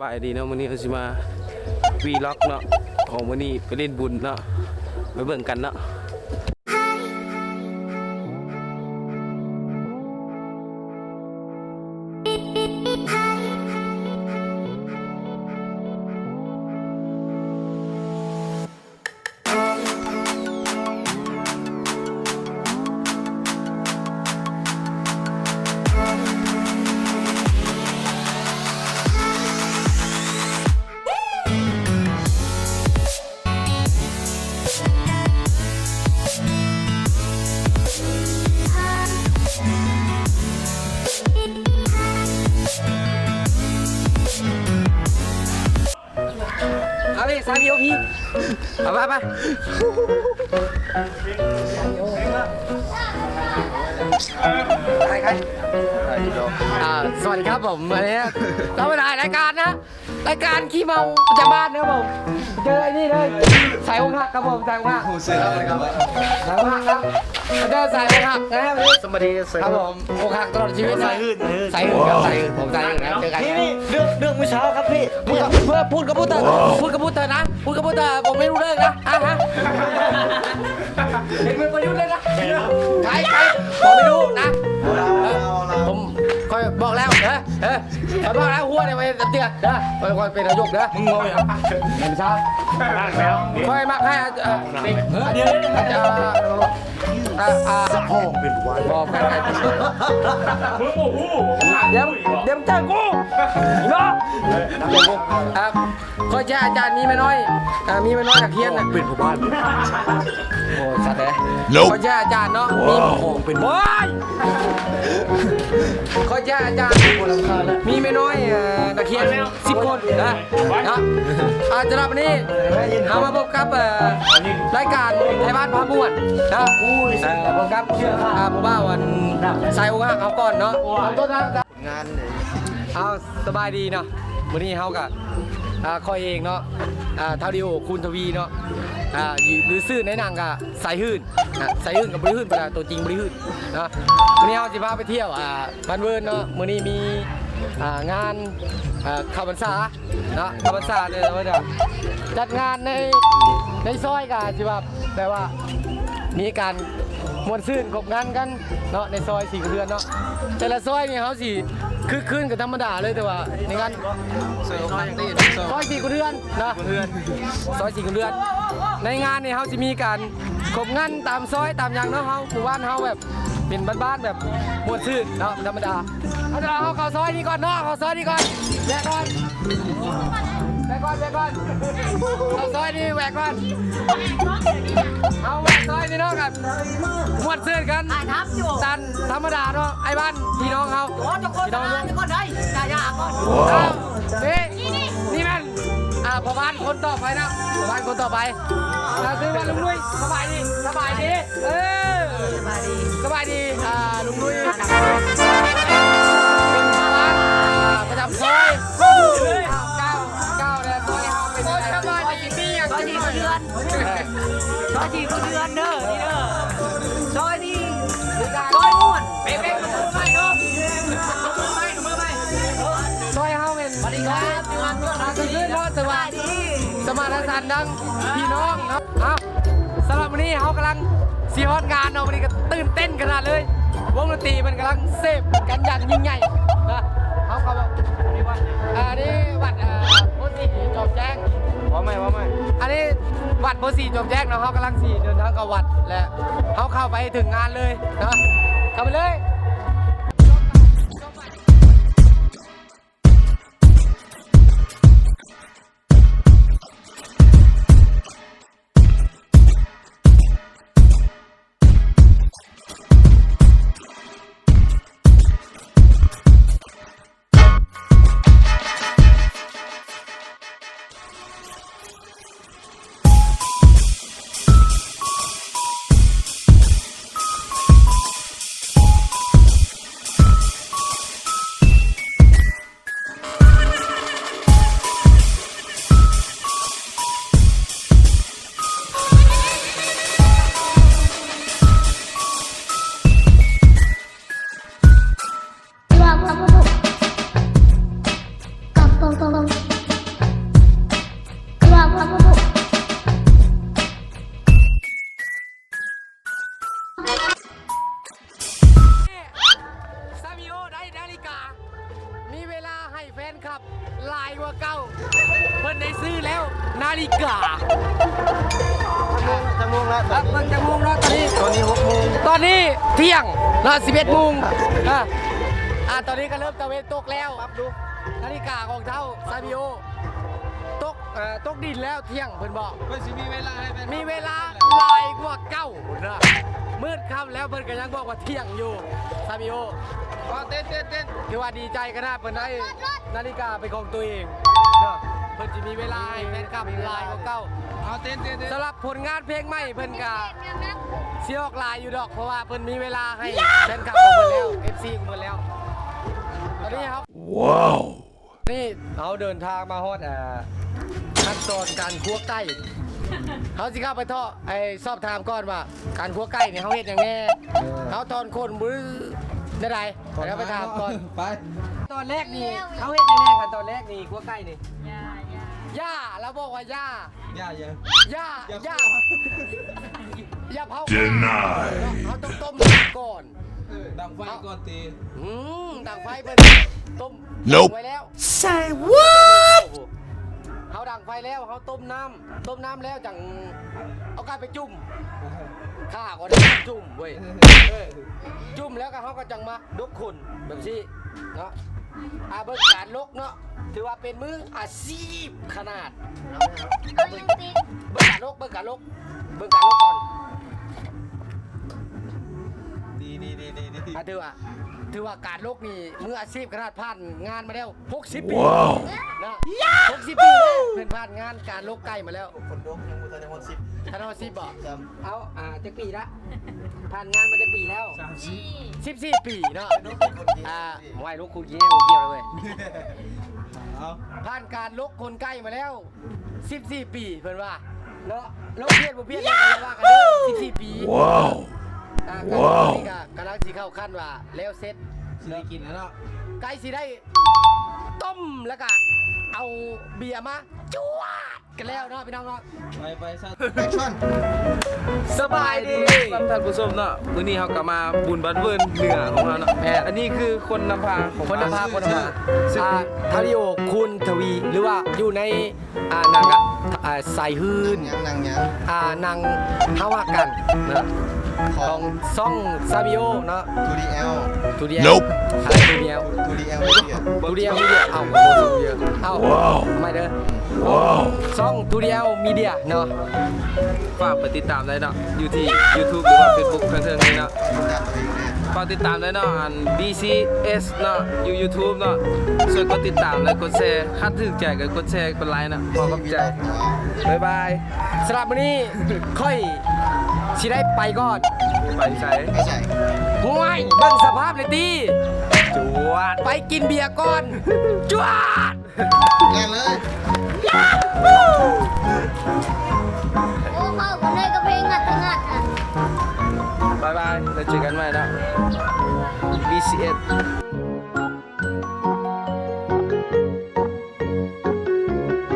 ສະບາຍດີເນາະ ມື້ນີ້ເຮົາຊິມາວີລັອກເນາະ ຂອງມື້ນີ້ໄປຫຼິ້ນບຸນເນາະ ໄປເບິ່ງກັນເນາະ. ເອົາເລີຍ ສາມ ໂອ ພີ ເອົາ ໄປ ໄປ ໃຄ ໃຄ ອ່າ ສະຫວັດດີຄັບຜົມ ອັນນີ້ເຮົາມາຖ່າຍລາຍການນະ ລາຍການຂີ້ເມົາປະຈຳບ້ານນະຄັບຜົມ. ເຈີໄອ້ນີ້ເລີຍ ສາຍອົກຫັກຄັບຜົມ ສາຍອົກຫັກ ສາຍອົກຫັກຄັບ ເຈີສາຍອົກຫັກນະ ສະບາຍດີ ຄັບຜົມ. ອົກຫັກຕະຫຼອດຊີວິດນະ ສາຍຫື່ນ ສາຍຫື່ນຄັບ ສາຍຫື່ນ ຜົມສາຍຫື່ນນະ ເຈີກັນ. ນີ້ ນີ້ ເລື່ອງ ເລື່ອງມື້ເຊົ້າຄັບພີ່ ເພື່ອນ ເພື່ອນ ພູດກັບພູດເທີນນະ ພູດກັບພູດເທີນນະ ຜົມໄມ່ຮູ້ເລີຍນະ ອ່າຮະ ເຫັນເປັນປະຍຸດເລີຍນະ ໃຄ ໃຄ ບໍ່ໄດ້ຮູ້ນະ ເອີ ຜົມ ຂ້ອຍບອກແລ້ວ ເອີ ເອີ ຂ້ອຍບອກແລ້ວ ຫົວນີ້ໄວ້ເຕືອນເດີ ຂ້ອຍ ຂ້ອຍເປັນນາຍົກເດີ. ມຶງເວົ້າຫຍັງ? ເຫັນຊະ ຂ້ອຍມັກໃຫ້ ເອີ ດຽວ ອາຈານ ອ່າ ອ່າ ສະພອງເປັນຜູ້ວ່າ ບໍ່ ມຶງບໍ່ຮູ້ ດຽວ ດຽວເຈີກູເນາະ ອ່າ ຂ້ອຍຈະໃຫ້ອາຈານມີເມຍນ້ອຍ ອ່າ ມີເມຍນ້ອຍນັກຮຽນນະ ເປັນພໍ່ບ້ານ ໂອ້ ສັດເດ້ ຂ້ອຍຈະໃຫ້ອາຈານເນາະ ມີ ເປັນ ໂອ້ຍ ຂ້ອຍຈະໃຫ້ອາຈານມີເມຍນ້ອຍ ເອີ ນັກຮຽນ ສິບຄົນນະ ເນາະ ອ່າ ສຳລັບມື້ນີ້ເຮົາມາພົບກັບ ເອີ ລາຍການໄທບ້ານພາມ່ວນເນາະ ເອີ ພົບກັບ ອ່າ ຜູ້ບ່າວອັນສາຍອົກຫັກເຮົາກ່ອນເນາະ. ງານ ເອົາ ສະບາຍດີເນາະ ມື້ນີ້ເຮົາກະ ອ່າ ຂ້ອຍເອງເນາະ ອ່າ ທ້າວດີໂອ ຄູນທະວີເນາະ ອ່າ ຫຼືຊື່ໃນໜັງກະ ສາຍຫື່ນ ອ່າ ສາຍຫື່ນກະບໍ່ໄດ້ຫື່ນປານໃດ ໂຕຈິງບໍ່ໄດ້ຫື່ນເນາະ. ມື້ນີ້ເຮົາຊິພາໄປທ່ຽວ ອ່າ ບ້ານເວີນເນາະ ມື້ນີ້ມີ ອ່າ ງານ ອ່າ ເຂົ້າພັນສາເນາະ ເຂົ້າພັນສາເດີ ຈັດງານໃນ ໃນຊອຍກະຊິວ່າ ແບບວ່າມີການມ່ວນຊື່ນຄົບງັນກັນເນາະ ໃນຊອຍສີ່ຄູນເຮືອນເນາະ. ແຕ່ລະຊອຍນີ້ເຮົາຊິຄຶກຄື້ນກະທຳມະດາເລີຍ ແຕ່ວ່າໃນງານ ຊອຍສີ່ຄູນເຮືອນເນາະ ຊອຍສີ່ຄູນເຮືອນ ໃນງານນີ້ເຮົາຊິມີການ ຄົບງັນຕາມຊອຍຕາມຫຍັງເນາະ ເຮົາ ໝູ່ບ້ານເຮົາແບບເປັນບ້ານໆ ແບບມ່ວນຊື່ນເນາະ ທຳມະດາ. ເຮົາ ເຮົາເຂົ້າຊອຍນີ້ກ່ອນເນາະ ເຂົ້າຊອຍນີ້ກ່ອນ ແວະກ່ອນ ແວະກ່ອນ ແວະກ່ອນ ເຂົ້າຊອຍນີ້ແວະກ່ອນ ເຮົາແວະຊອຍນີ້ເນາະ ກັນ ມ່ວນຊື່ນກັນ ຕາມທຳມະດາເນາະ ອ້າຍບ້ານພີ່ນ້ອງເຮົາ ໂອ້ ເຈົ້າໂຄສະນາກ່ອນເດ້ ຢ່າ ຢ່າກ່ອນ ເອີ ນີ້ ນີ້ແມ່ນ ອ່າ ພໍ່ບ້ານຄົນຕໍ່ໄປເນາະ ພໍ່ບ້ານຄົນຕໍ່ໄປ ອ່າ ຊື່ວ່າລຸງລຸຍ ສະບາຍດີ ສະບາຍດີ ເອີ ສະບາຍດີ ສະບາຍດີ ອ່າ ລຸງລຸຍ ເປັນປະທານ ອ່າ ປະຈຳຊອຍ ເຈົ້າ ເຈົ້າ ແລະ ຊອຍເຮົາເປັນ ໂອ້ຍ ສະບາຍດີ ມີຫຍັງ ຊອຍສີ່ຄູນເຮືອນ ຊອຍສີ່ຄູນເຮືອນເດີ ນີ້ເດີ ຊອຍນີ້ ຊອຍມ່ວນ ເປັນ ເປັນ ມືໃໝ່ເນາະ ມືໃໝ່ ມືໃໝ່ ຊອຍເຮົາແມ່ນ ສະບາຍດີ ສະບາຍດີ ສະມານະສັນດັ່ງພີ່ນ້ອງເນາະ. ເອົາ ສຳລັບມື້ນີ້ເຮົາກຳລັງຊິຮອດງານເນາະ ມື້ນີ້ກະຕື່ນເຕັ້ນຂະໜາດເລີຍ ວົງດົນຕີເພິ່ນກຳລັງເສບກັນຢ່າງຍິ່ງໃຫຍ່ນະ. ເຮົາເຂົ້າ ອັນນີ້ວັດ ອ່າ ອັນນີ້ວັດ ອ່າ ໂພສີຈອມແຈ້ງ ເວົ້າໃໝ່ ເວົ້າໃໝ່ ອັນນີ້ວັດໂພສີຈອມແຈ້ງເນາະ. ເຮົາກຳລັງຊິເດີນທາງເຂົ້າວັດ ແລະ ເຮົາເຂົ້າໄປເຖິງງານເລີຍເນາະ ເຂົ້າໄປເລີຍ. ຫຼາຍກວ່າເກົ່າ. ເພິ່ນໄດ້ຊື້ແລ້ວນາລິກາ. ຈັກໂມງລະ? ເບິ່ງຈັກໂມງເນາະຕອນນີ້? ຕອນນີ້ຫົກໂມງ. ຕອນນີ້ທ່ຽງເນາະ ສິບເອັດໂມງ. ອ່າ ອ່າ ຕອນນີ້ກໍເລີ່ມຕາເວັນຕົກແລ້ວ. ປັບດູ ນາລິກາຂອງເຖົ້າຊາບິໂອ ຕົກ ເອີ ຕົກດິນແລ້ວທ່ຽງ ເພິ່ນບອກ. ເພິ່ນຊິມີເວລາໃຫ້ແຟນ ມີເວລາຫຼາຍກວ່າເກົ່າພຸ້ນນະ. ມືດຄ່ຳແລ້ວເພິ່ນກໍຍັງບອກວ່າທ່ຽງຢູ່ ຊາບິໂອ. ເອົາ ເຕັ້ນ ເຕັ້ນ ເຕັ້ນ. ຖືວ່າດີໃຈຂະໜາດເພິ່ນໄດ້ນາລິກາເປັນຂອງຕົວເອງເນາະ. ເພິ່ນຊິມີເວລາໃຫ້ແຟນຄລັບຫຼາຍກວ່າເກົ່າ. ເອົາ ເຕັ້ນ ເຕັ້ນ ເຕັ້ນ. ສຳລັບຜົນງານເພງໃໝ່ເພິ່ນກໍຊິອອກຫຼາຍຢູ່ດອກ ເພາະວ່າເພິ່ນມີເວລາໃຫ້ແຟນຄລັບຂອງເພິ່ນແລ້ວ ເອັຟຊີຂອງເພິ່ນແລ້ວ. ຕອນນີ້ເຮົາ ວ້າວ ນີ້ເຮົາເດີນທາງມາຮອດ ອ່າ ຂັ້ນຕອນການຄົວໄກ່. ເຮົາຊິເຂົ້າໄປເທາະ ໄອ້ ສອບຖາມກ່ອນວ່າ ການຄົວໄກ່ນີ້ເຮົາເຮັດຫຍັງແດ່? ເອີ ເຮົາຖອນຂົນ ຫຼື ແນວໃດ? ເຮົາໄປຖາມກ່ອນ. ໄປ ຕອນແລກນີ້ເຮົາເຮັດຫຍັງແດ່? ຂັ້ນຕອນແລກນີ້ ຄົວໄກ່ນີ້ ຫຍ້າ ຫຍ້າ ລາວບອກວ່າຫຍ້າ ຫຍ້າຫຍັງ? ຫຍ້າ ຫຍ້າ ຫຍ້າເຜົາ. ເຮົາຕ້ອງຕົ້ມນ້ຳກ່ອນ. ເອີ ດັງໄຟກ່ອນຕິ? ອືມ ດັງໄຟເພິ່ນຕົ້ມໄວ້ແລ້ວ. Say what? ເຮົາດັງໄຟແລ້ວ ເຮົາຕົ້ມນ້ຳ ຕົ້ມນ້ຳແລ້ວຈັ່ງເອົາໄກ່ໄປຈຸ່ມ. ຂ້າກໍໄດ້ຈຸ່ມເວີຍ. ເອີ ຈຸ່ມແລ້ວກໍເຮົາກໍຈັ່ງມາດົກຂົນແບບຊີ້ເນາະ. ອ່າ ເບິ່ງການລົກເນາະ ຖືວ່າເປັນມືອາຊີບຂະໜາດ. ເອົາ ເບິ່ງການລົກ ເບິ່ງການລົກ ເບິ່ງການລົກກ່ອນ. ດີ ດີ ດີ ດີ ອ່າ ຖືວ່າ ຖືວ່າການລົກນີ້ມືອາຊີບຂະໜາດ ຜ່ານງານມາແລ້ວຫົກສິບປີ. ວ້າວ ນະ ຫົກສິບປີແລ້ວ ເພິ່ນຜ່ານງານການລົກໄກ່ມາແລ້ວ. ຄົນດົກຍັງບໍ່ທັນໄດ້ຮອດສິບ ທັນຮອດສິບບໍ? ເອົາ ອ່າ ຈັກປີລະ? ຜ່ານງານມາຈັກປີແລ້ວ? ສາມສິບ ສິບສີ່ປີເນາະ. ອ່າ ໄວ ລູກຄູດແຮງບໍ່ກ່ຽວເລີຍ. ເອົາ ຜ່ານການລົກຂົນໄກ່ມາແລ້ວສິບສີ່ປີ ເພິ່ນວ່າເນາະ. ລົກພຽດບໍ່ພຽດກໍຢ່າວ່າກັນເດີ ສິບສີ່ປີ. ວ້າວ ອ່າ ການລົກນີ້ກໍກຳລັງຊິເຂົ້າຂັ້ນວ່າແລ້ວເສັດ ຊິໄດ້ກິນແລ້ວເນາະ. ໃກ້ຊິໄດ້ຕົ້ມ ແລ້ວກໍເອົາເບຍມາຈວດ ກັນແລ້ວເນາະ ພີ່ນ້ອງເນາະ. ໄປ ໄປຊະ ແອັກຊັນ. ສະບາຍດີທ່ານຜູ້ຊົມເນາະ, ມື້ນີ້ເຮົາກໍມາບຸນວັດເວີນເໜືອຂອງເຮົາເນາະ. ແມ່ນ ອັນນີ້ຄືຄົນນຳພາຂອງ ຄົນນຳພາ ຄົນນຳພາ ອ່າ ທາລິໂອ ຄູນທະວີ ຫຼືວ່າຢູ່ໃນ ອ່າ ໜັງ ອ່າ ສາຍຮືນ ໜັງຫຍັງ ອ່າ ໜັງເຮົາຮັກກັນເນາະ ຂອງ ຂອງຊ່ອງຊາບິໂອເນາະ. ທູດີແອວ ທູດີແອວ ອ່າ ທູດີແອວ ທູດີແອວມີເດຍ ທູດີແອວມີເດຍ. ເອົ້າ ບໍ່ສົ່ງເດຍ ເອົ້າ ມາເດີ ວ້າວ ຊ່ອງທູດີແອວມີເດຍເນາະ. ຝາກໄປຕິດຕາມໄດ້ເນາະ ຢູ່ທີ່ຢູທູບ ຫຼືວ່າເຟສບຸກ ເທິງໆນີ້ເນາະ. ຝາກຕິດຕາມໄດ້ເນາະ ອັນ ບີຊີເອັສ ເນາະ ຢູ່ຢູທູບເນາະ. ຊ່ວຍກົດຕິດຕາມ ແລະ ກົດແຊ ຄັນຖືກໃຈກໍກົດແຊ ກົດໄລເນາະ. ຂໍຂອບໃຈ ບາຍບາຍ. ສຳລັບມື້ນີ້ຂ້ອຍຊິໄດ້ໄປກ່ອນ. ໄປໃສ? ໄປໃສ? ຫ້ວຍ ເບິ່ງສະພາບແລ້ວຕິ ຈວດ ໄປກິນເບຍກ່ອນ ຈວດ. ແລ່ນເລີຍ ໂອ້ ເຂົ້າກັນເລີຍກັບເພງງັດຖະງັດຫັ້ນ. ບາຍບາຍ ແລ້ວເຈີກັນໃໝ່ເນາະ ບີຊີເອັສ.